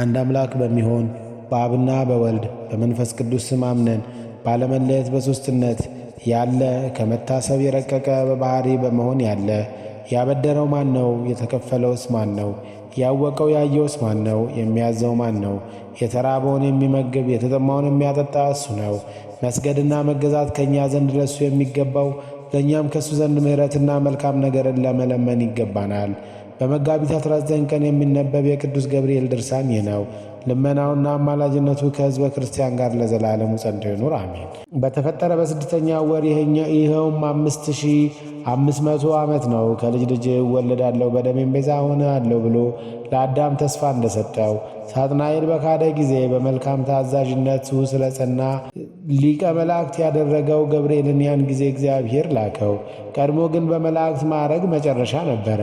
አንድ አምላክ በሚሆን በአብና በወልድ በመንፈስ ቅዱስ ስም አምነን ባለመለየት በሦስትነት ያለ፣ ከመታሰብ የረቀቀ፣ በባሕሪ በመሆን ያለ፣ ያበደረው ማን ነው? የተከፈለውስ ማን ነው? ያወቀው ያየውስ ማን ነው? የሚያዘው ማን ነው? የተራበውን የሚመግብ፣ የተጠማውን የሚያጠጣ እሱ ነው። መስገድና መገዛት ከእኛ ዘንድ ለእሱ የሚገባው፣ ለእኛም ከእሱ ዘንድ ምሕረትና መልካም ነገርን ለመለመን ይገባናል። በመጋቢት 19 ቀን የሚነበብ የቅዱስ ገብርኤል ድርሳን ይህ ነው። ልመናውና አማላጅነቱ ከሕዝበ ክርስቲያን ጋር ለዘላለሙ ጸንቶ ይኑር፣ አሜን። በተፈጠረ በስድስተኛ ወር፣ ይኸውም 5500 ዓመት ነው። ከልጅ ልጅ እወለዳለሁ፣ በደሜም ቤዛ እሆንሃለሁ ብሎ ለአዳም ተስፋ እንደሰጠው፣ ሳጥናኤል በካደ ጊዜ በመልካም ታዛዥነቱ ስለጸና ሊቀ መላእክት ያደረገው ገብርኤልን ያን ጊዜ እግዚአብሔር ላከው። ቀድሞ ግን በመላእክት ማዕረግ መጨረሻ ነበረ።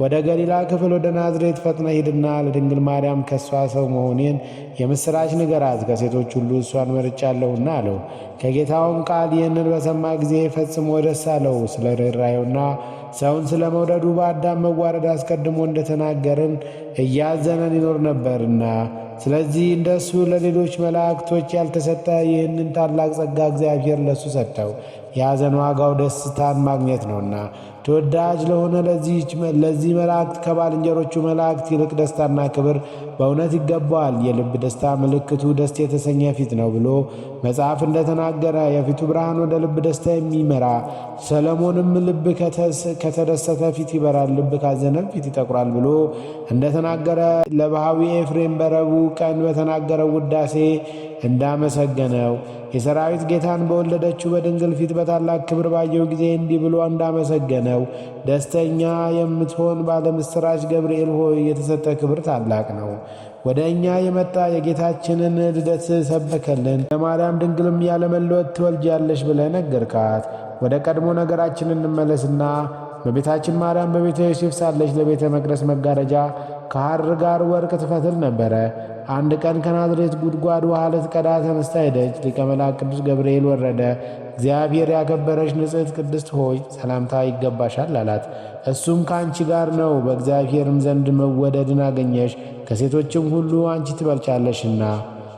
ወደ ገሊላ ክፍል ወደ ናዝሬት ፈጥነ ሂድና ለድንግል ማርያም ከእሷ ሰው መሆኔን የምሥራች ንገራት፣ ከሴቶች ሁሉ እሷን መርጫለሁና አለው። ከጌታውም ቃል ይህንን በሰማ ጊዜ ፈጽሞ ደስ አለው። ስለ ርኅራኄውና ሰውን ስለ መውደዱ በአዳም መዋረድ አስቀድሞ እንደተናገርን እያዘነን ይኖር ነበርና። ስለዚህ እንደሱ ለሌሎች መላእክቶች ያልተሰጠ ይህንን ታላቅ ጸጋ እግዚአብሔር ለእሱ ሰጠው። የሐዘን ዋጋው ደስታን ማግኘት ነውና። ተወዳጅ ለሆነ ለዚህ መላእክት ከባልንጀሮቹ መላእክት ይልቅ ደስታና ክብር በእውነት ይገባዋል። የልብ ደስታ ምልክቱ ደስ የተሰኘ ፊት ነው ብሎ መጽሐፍ እንደተናገረ፣ የፊቱ ብርሃን ወደ ልብ ደስታ የሚመራ፣ ሰለሞንም ልብ ከተደሰተ ፊት ይበራል፣ ልብ ካዘነም ፊት ይጠቁራል ብሎ እንደተናገረ፣ ለባህዊ ኤፍሬም በረቡዕ ቀን በተናገረው ውዳሴ እንዳመሰገነው፣ የሰራዊት ጌታን በወለደችው በድንግል ፊት በታላቅ ክብር ባየው ጊዜ እንዲህ ብሎ እንዳመሰገነው፣ ደስተኛ የምትሆን ባለምስራች ገብርኤል ሆይ፣ የተሰጠ ክብር ታላቅ ነው። ወደ እኛ የመጣ የጌታችንን ልደት ሰበከልን። ለማርያም ድንግልም ያለመለወጥ ትወልጃለሽ ብለህ ነገርካት። ወደ ቀድሞ ነገራችን እንመለስና በቤታችን ማርያም በቤተ ዮሴፍ ሳለች ለቤተ መቅደስ መጋረጃ ከሐር ጋር ወርቅ ትፈትል ነበረ። አንድ ቀን ከናዝሬት ጉድጓድ ውሃ ልትቀዳ ተነስታ ሄደች። ሊቀ መላእክት ቅዱስ ገብርኤል ወረደ። እግዚአብሔር ያከበረሽ ንጽሕት ቅድስት ሆይ፣ ሰላምታ ይገባሻል አላት። እሱም ከአንቺ ጋር ነው፣ በእግዚአብሔርም ዘንድ መወደድን አገኘሽ፣ ከሴቶችም ሁሉ አንቺ ትበልጫለሽና።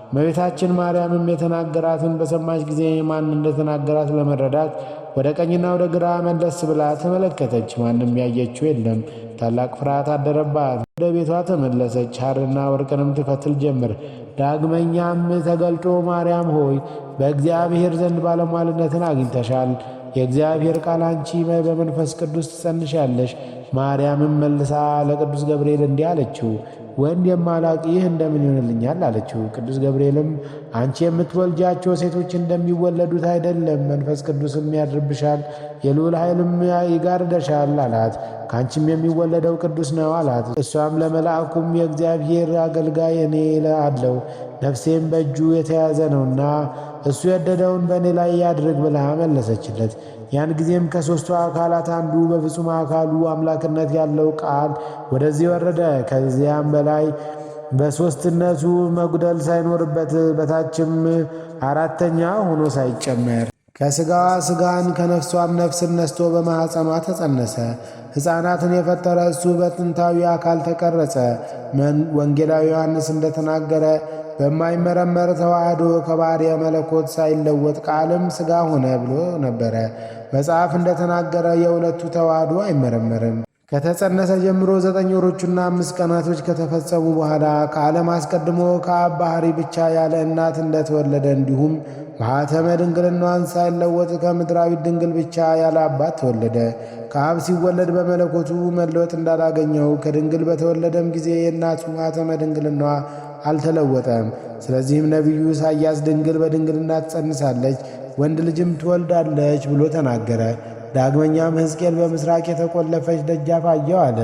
እመቤታችን ማርያምም የተናገራትን በሰማች ጊዜ ማን እንደተናገራት ለመረዳት ወደ ቀኝና ወደ ግራ መለስ ብላ ተመለከተች። ማንም ያየችው የለም። ታላቅ ፍርሃት አደረባት። ወደ ቤቷ ተመለሰች። ሐርና ወርቅንም ትፈትል ጀመር። ዳግመኛም ተገልጦ ማርያም ሆይ፣ በእግዚአብሔር ዘንድ ባለሟልነትን አግኝተሻል። የእግዚአብሔር ቃል አንቺ በመንፈስ ቅዱስ ትጸንሻለሽ። ማርያምም መልሳ ለቅዱስ ገብርኤል እንዲህ አለችው፣ ወንድ የማላውቅ ይህ እንደምን ይሆንልኛል? አለችው። ቅዱስ ገብርኤልም አንቺ የምትወልጃቸው ሴቶች እንደሚወለዱት አይደለም፣ መንፈስ ቅዱስም ያድርብሻል፣ የልዑል ኃይልም ይጋርደሻል አላት። ከአንቺም የሚወለደው ቅዱስ ነው አላት። እሷም ለመልአኩም የእግዚአብሔር አገልጋይ እኔ አለው፣ ነፍሴም በእጁ የተያዘ ነውና እሱ የወደደውን በእኔ ላይ ያድርግ ብላ መለሰችለት። ያን ጊዜም ከሦስቱ አካላት አንዱ በፍጹም አካሉ አምላክነት ያለው ቃል ወደዚህ ወረደ። ከዚያም በላይ በሦስትነቱ መጉደል ሳይኖርበት፣ በታችም አራተኛ ሆኖ ሳይጨመር፣ ከሥጋዋ ሥጋን ከነፍሷም ነፍስን ነስቶ በማኅፀኗ ተጸነሰ። ሕፃናትን የፈጠረ እሱ በጥንታዊ አካል ተቀረጸ። ወንጌላዊ ዮሐንስ እንደተናገረ በማይመረመር ተዋህዶ ከባሕርየ መለኮት ሳይለወጥ ቃልም ሥጋ ሆነ ብሎ ነበረ። መጽሐፍ እንደተናገረ የሁለቱ ተዋህዶ አይመረመርም። ከተጸነሰ ጀምሮ 9 ወሮቹና 5 ቀናቶች ከተፈጸሙ በኋላ ከዓለም አስቀድሞ ከአብ ባሕሪ ብቻ ያለ እናት እንደተወለደ፣ እንዲሁም ማኅተመ ድንግልናዋን ሳይለወጥ ከምድራዊት ድንግል ብቻ ያለ አባት ተወለደ። ከአብ ሲወለድ በመለኮቱ መለወጥ እንዳላገኘው፣ ከድንግል በተወለደም ጊዜ የእናቱ ማኅተመ ድንግልናዋ አልተለወጠም። ስለዚህም ነቢዩ ኢሳይያስ ድንግል በድንግልና ትጸንሳለች፣ ወንድ ልጅም ትወልዳለች ብሎ ተናገረ። ዳግመኛም ሕዝቅኤል በምስራቅ የተቆለፈች ደጃፍ አየው አለ።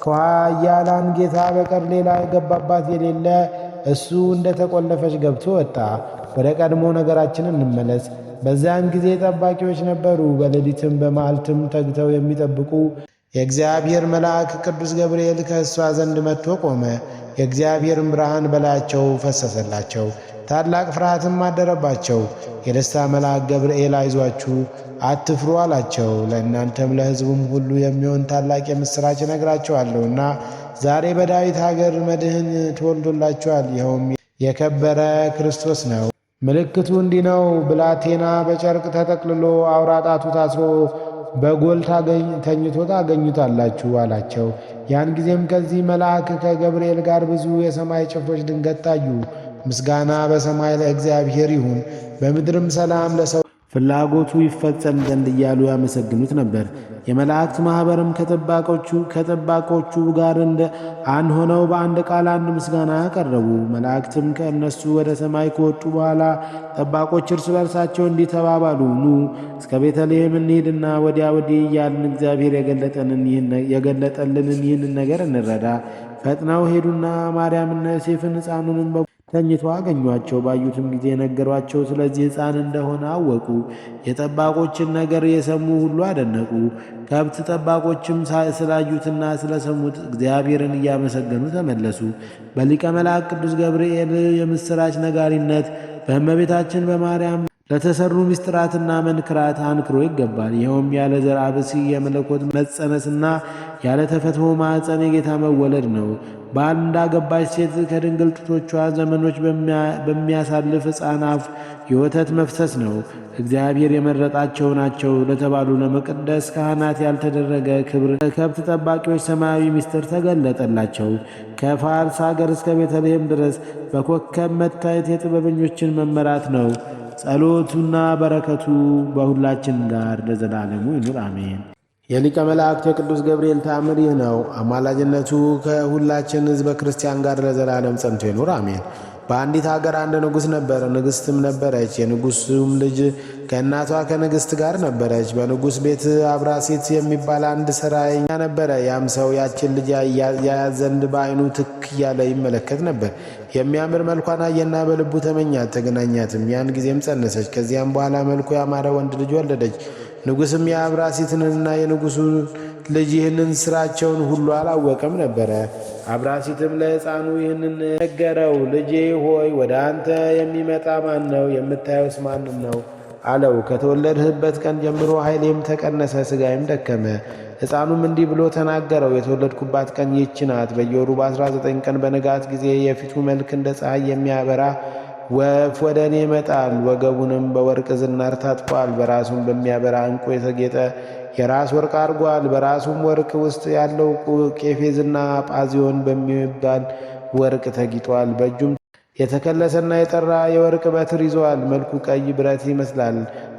ከኃያላን ጌታ በቀር ሌላ የገባባት የሌለ እሱ እንደተቆለፈች ገብቶ ወጣ። ወደ ቀድሞ ነገራችን እንመለስ። በዚያን ጊዜ ጠባቂዎች ነበሩ፣ በሌሊትም በመዓልትም ተግተው የሚጠብቁ። የእግዚአብሔር መልአክ ቅዱስ ገብርኤል ከእሷ ዘንድ መጥቶ ቆመ። የእግዚአብሔርን ብርሃን በላያቸው ፈሰሰላቸው። ታላቅ ፍርሃትም አደረባቸው። የደስታ መልአክ ገብርኤል አይዟችሁ፣ አትፍሩ አላቸው። ለእናንተም ለሕዝቡም ሁሉ የሚሆን ታላቅ የምሥራች እነግራችኋለሁና ዛሬ በዳዊት ሀገር መድህን ተወልዶላችኋል፣ ይኸውም የከበረ ክርስቶስ ነው። ምልክቱ እንዲህ ነው። ብላቴና በጨርቅ ተጠቅልሎ አውራ ጣቱ ታስሮ በጎል ተኝቶ ታገኙታላችሁ አላቸው። ያን ጊዜም ከዚህ መልአክ ከገብርኤል ጋር ብዙ የሰማይ ጭፍሮች ድንገት ታዩ። ምስጋና በሰማይ ለእግዚአብሔር ይሁን፣ በምድርም ሰላም ለሰው ፍላጎቱ ይፈጸም ዘንድ እያሉ ያመሰግኑት ነበር። የመላእክት ማኅበርም ከጠባቆቹ ጋር እንደ አንድ ሆነው በአንድ ቃል አንድ ምስጋና አቀረቡ። መላእክትም ከእነሱ ወደ ሰማይ ከወጡ በኋላ ጠባቆች እርስ በርሳቸው እንዲህ ተባባሉ፣ ኑ እስከ ቤተልሔም እንሂድና ወዲያ ወዲህ እያልን እግዚአብሔር የገለጠልንን ይህንን ነገር እንረዳ። ፈጥነው ሄዱና ማርያምና ዮሴፍን ሕፃኑንም ተኝቶ አገኟቸው። ባዩትም ጊዜ ነገሯቸው፣ ስለዚህ ሕፃን እንደሆነ አወቁ። የጠባቆችን ነገር የሰሙ ሁሉ አደነቁ። ከብት ጠባቆችም ስላዩትና ስለሰሙት እግዚአብሔርን እያመሰገኑ ተመለሱ። በሊቀ መልአክ ቅዱስ ገብርኤል የምሥራች ነጋሪነት በእመቤታችን በማርያም ለተሰሩ ምስጢራትና መንክራት አንክሮ ይገባል። ይኸውም ያለ ዘርአ ብእሲ የመለኮት መጸነስና ያለ ተፈትሖ ማኅፀን የጌታ መወለድ ነው። ባል እንዳገባች ሴት ከድንግል ጡቶቿ ዘመኖች በሚያሳልፍ ሕፃን አፍ የወተት መፍሰስ ነው። እግዚአብሔር የመረጣቸው ናቸው ለተባሉ ለመቅደስ ካህናት ያልተደረገ ክብር ከብት ጠባቂዎች ሰማያዊ ምስጢር ተገለጠላቸው። ከፋርስ አገር እስከ ቤተልሔም ድረስ በኮከብ መታየት የጥበበኞችን መመራት ነው። ጸሎቱና በረከቱ በሁላችን ጋር ለዘላለሙ ይኑር አሜን። የሊቀ መላእክት የቅዱስ ገብርኤል ተአምር ይህ ነው። አማላጅነቱ ከሁላችን ሕዝበ ክርስቲያን ጋር ለዘላለም ጸንቶ ይኑር አሜን። በአንዲት ሀገር አንድ ንጉሥ ነበር፣ ንግሥትም ነበረች። የንጉሱም ልጅ ከእናቷ ከንግሥት ጋር ነበረች። በንጉሥ ቤት አብራሲት የሚባል አንድ ሠራተኛ ነበረ። ያም ሰው ያችን ልጅ ያያት ዘንድ በዓይኑ ትክ እያለ ይመለከት ነበር። የሚያምር መልኳን አየና በልቡ ተመኛት፣ ተገናኛትም። ያን ጊዜም ጸነሰች። ከዚያም በኋላ መልኩ ያማረ ወንድ ልጅ ወለደች። ንጉሥም የአብራሲትንና የንጉሡን ልጅ ይህንን ስራቸውን ሁሉ አላወቀም ነበረ። አብራሲትም ለሕፃኑ ይህንን ነገረው። ልጄ ሆይ ወደ አንተ የሚመጣ ማን ነው? የምታየውስ ማንን ነው? አለው። ከተወለድህበት ቀን ጀምሮ ኃይሌም ተቀነሰ፣ ሥጋዬም ደከመ። ሕፃኑም እንዲህ ብሎ ተናገረው። የተወለድኩባት ቀን ይህች ናት። በየወሩ በ19 ቀን በንጋት ጊዜ የፊቱ መልክ እንደ ፀሐይ የሚያበራ ወፍ ወደ እኔ ይመጣል። ወገቡንም በወርቅ ዝናር ታጥቋል። በራሱም በሚያበራ ዕንቁ የተጌጠ የራስ ወርቅ አድርጓል። በራሱም ወርቅ ውስጥ ያለው ቄፌዝና ጳዚዮን በሚባል ወርቅ ተጊጧል። በእጁም የተከለሰና የጠራ የወርቅ በትር ይዟል። መልኩ ቀይ ብረት ይመስላል።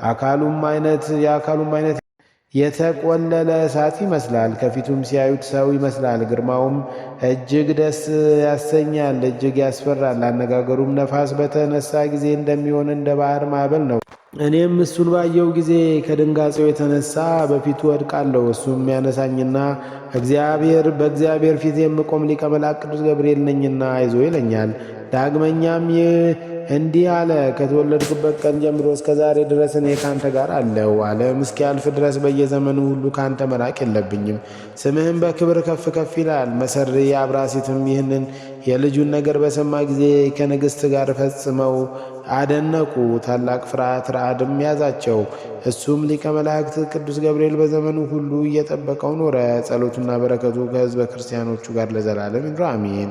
አካሉም አይነት የአካሉም አይነት የተቆለለ እሳት ይመስላል። ከፊቱም ሲያዩት ሰው ይመስላል። ግርማውም እጅግ ደስ ያሰኛል፣ እጅግ ያስፈራል። አነጋገሩም ነፋስ በተነሳ ጊዜ እንደሚሆን እንደ ባህር ማዕበል ነው። እኔም እሱን ባየው ጊዜ ከድንጋጼው የተነሳ በፊቱ ወድቃለሁ። እሱም ያነሳኝና እግዚአብሔር በእግዚአብሔር ፊት የምቆም ሊቀ መላእክት ቅዱስ ገብርኤል ነኝና አይዞ ይለኛል። ዳግመኛም ይህ እንዲህ አለ፣ ከተወለድኩበት ቀን ጀምሮ እስከ ዛሬ ድረስ እኔ ካንተ ጋር አለው። ዓለም እስኪያልፍ ድረስ በየዘመኑ ሁሉ ካንተ መራቅ የለብኝም። ስምህም በክብር ከፍ ከፍ ይላል። መሰሪ አብራሲትም ይህንን የልጁን ነገር በሰማ ጊዜ ከንግሥት ጋር ፈጽመው አደነቁ። ታላቅ ፍርሃት ረዓድም ያዛቸው። እሱም ሊቀ መላእክት ቅዱስ ገብርኤል በዘመኑ ሁሉ እየጠበቀው ኖረ። ጸሎቱና በረከቱ ከሕዝበ ክርስቲያኖቹ ጋር ለዘላለም ይኑር አሜን።